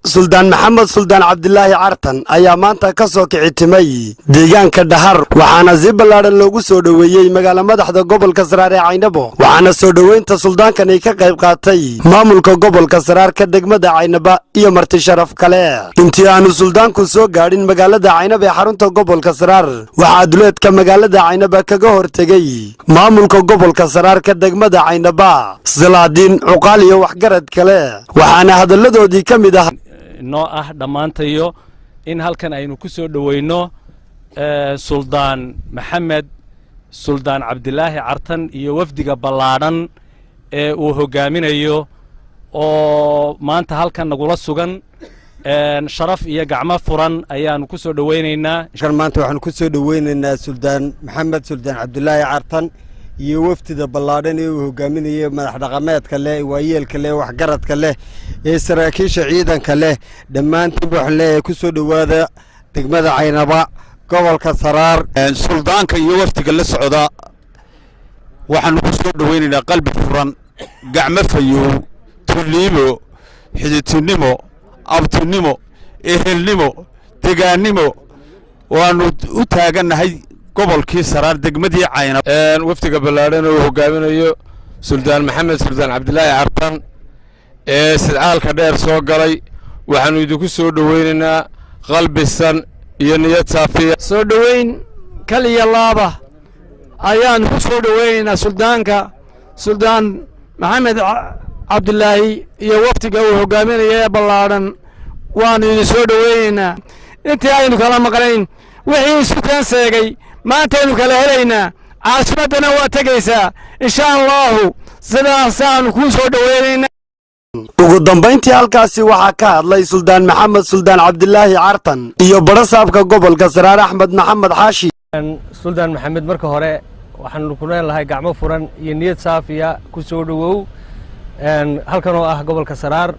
Suldaan Maxamed Suldaan Cabdilaahi Cartan ayaa maanta ka soo kicitimay deegaanka Dhahar, waxaana si ballaadhan loogu soo dhoweeyey magaala madaxda gobolka Saraar ee Caynabo. Waxaana soo dhoweynta suldaankani ka qayb qaatay maamulka gobolka Saraarka, degmada Caynaba iyo marti sharaf kale. Intii aanu suldaanku soo gaadhin magaalada Caynaba ee xarunta gobolka Saraar, waxaa duleedka magaalada Caynaba kaga hortegey maamulka gobolka Saraarka, degmada Caynaba, salaadiin, cuqaal iyo waxgarad kale, waxaana hadalladoodii ka mid ah: Noo ah dhammaantayo in halkan aynu ku soo dhoweyno Suldaan Maxamed Suldaan Cabdilaahi Cartan iyo wafdiga ballaadhan ee uu hoggaaminayo oo maanta halkan nagula sugan. Sharaf iyo gacmo furan ayaannu ku soo dhoweynaynaa. Maanta waxaanu ku soo dhoweynaynaa Suldaan Maxamed Suldaan Cabdilaahi Cartan iyo wafdida ballaadhan ee uu hogaaminayay, madax dhaqameedka leh, waayeelka leh, waxgaradka leh, ee saraakiisha ciidanka leh. Dhammaantiinba waxaan leeyahay, ku soo dhowaada degmada Caynaba, gobolka Saraar. Suldaanka iyo wafdiga la socda waxaanu ku soo dhoweynaynaa qalbi furan, gacmo fayow, tuliimo, xiditinimo, abtinimo, ehelnimo, degaannimo. Waannu u taagannahay gobolkii Saraar, degmadii Caynab. Wafdiga ballaadhan uu hogaaminayo Suldaan Maxamed Suldaan Cabdilaahi Cartan ee sidcaalka dheer soo galay, waxaannu idinku soo dhoweynaynaa qalbisan iyo niyad saafiya. Soo dhoweyn kal iyo laaba ayaannu ku soo dhoweynaynaa suldaanka, Suldaan Maxamed Cabdilaahi iyo wafdiga uu hogaaminaya ee ballaadhan. Waannu idin soo dhoweynaynaa. Intii aynu kala maqnayn, wixii isu kaan seegay, maantaynu kala helaynaa. Caasimaddana waa tegaysaa, insha Allahu. Sidaasaanu kuu soo dhoweynaynaa. Ugu dambayntii halkaasi waxaa ka hadlay Suldaan Maxamed Suldaan Cabdilaahi Cartan iyo badhasaabka gobolka Saraar, Axmed Maxamed Xaashi. Suldaan Maxamed, marka hore waxaanu ku leenahay gacmo furan iyo niyad saafiya ku soo dhowow halkan oo ah gobolka Saraar.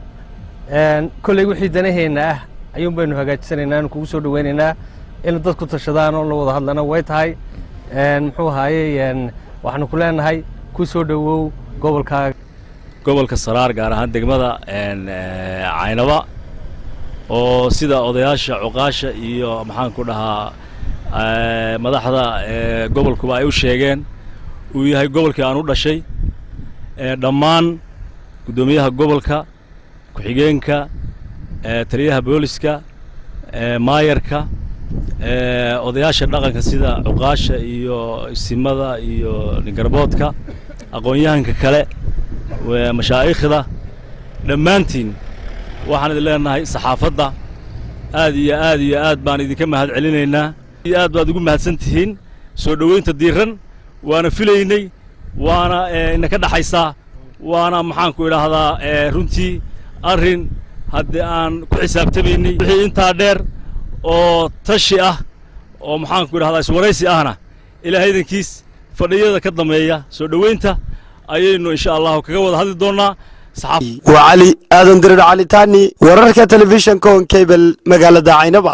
Kolley wixii danaheenna ah ayuun baynu hagaajisanaynaa, anu kugu soo dhoweynaynaa. In dadku tashadaan oo la wada hadlana way tahay. Muxuu ahaayey, waxaanu ku leenahay ku soo dhowow gobolkaaga. Gobolka Saraar, gaar ahaan degmada Caynaba, oo sida odayaasha, cuqaasha iyo, maxaan ku dhahaa, madaxda gobolkuba ay u sheegeen, uu yahay gobolkii aan u dhashay. Dhammaan guddoomiyaha gobolka, ku-xigeenka, taliyaha booliska, maayarka, odayaasha dhaqanka sida cuqaasha iyo isimada iyo ningarboodka, aqoon-yahanka kale, mashaa'ikhda, dhammaantiin waxaan idin leenahay, saxaafadda, aad iyo aad iyo aad baan idinka mahad celinaynaa. Iyo aad baad ugu mahadsan tihiin soo dhoweynta diiran. Waana filaynay, waana inaka dhaxaysaa, waana, maxaan ku idhaahdaa, runtii arrin haddii aan ku xisaabtamaynay. Wixii intaa dheer oo tashi ah oo, maxaan ku idhahdaa, iswaraysi ahna, Ilaahay idankiis fadhiyada ka dambeeya soo dhoweynta ayaynu insha Allahu kaga wada hadli doonnaa. Waa Cali Aadan Dirir, Cali Taani, wararka telefishanka Horn Cable, magaalada Caynaba.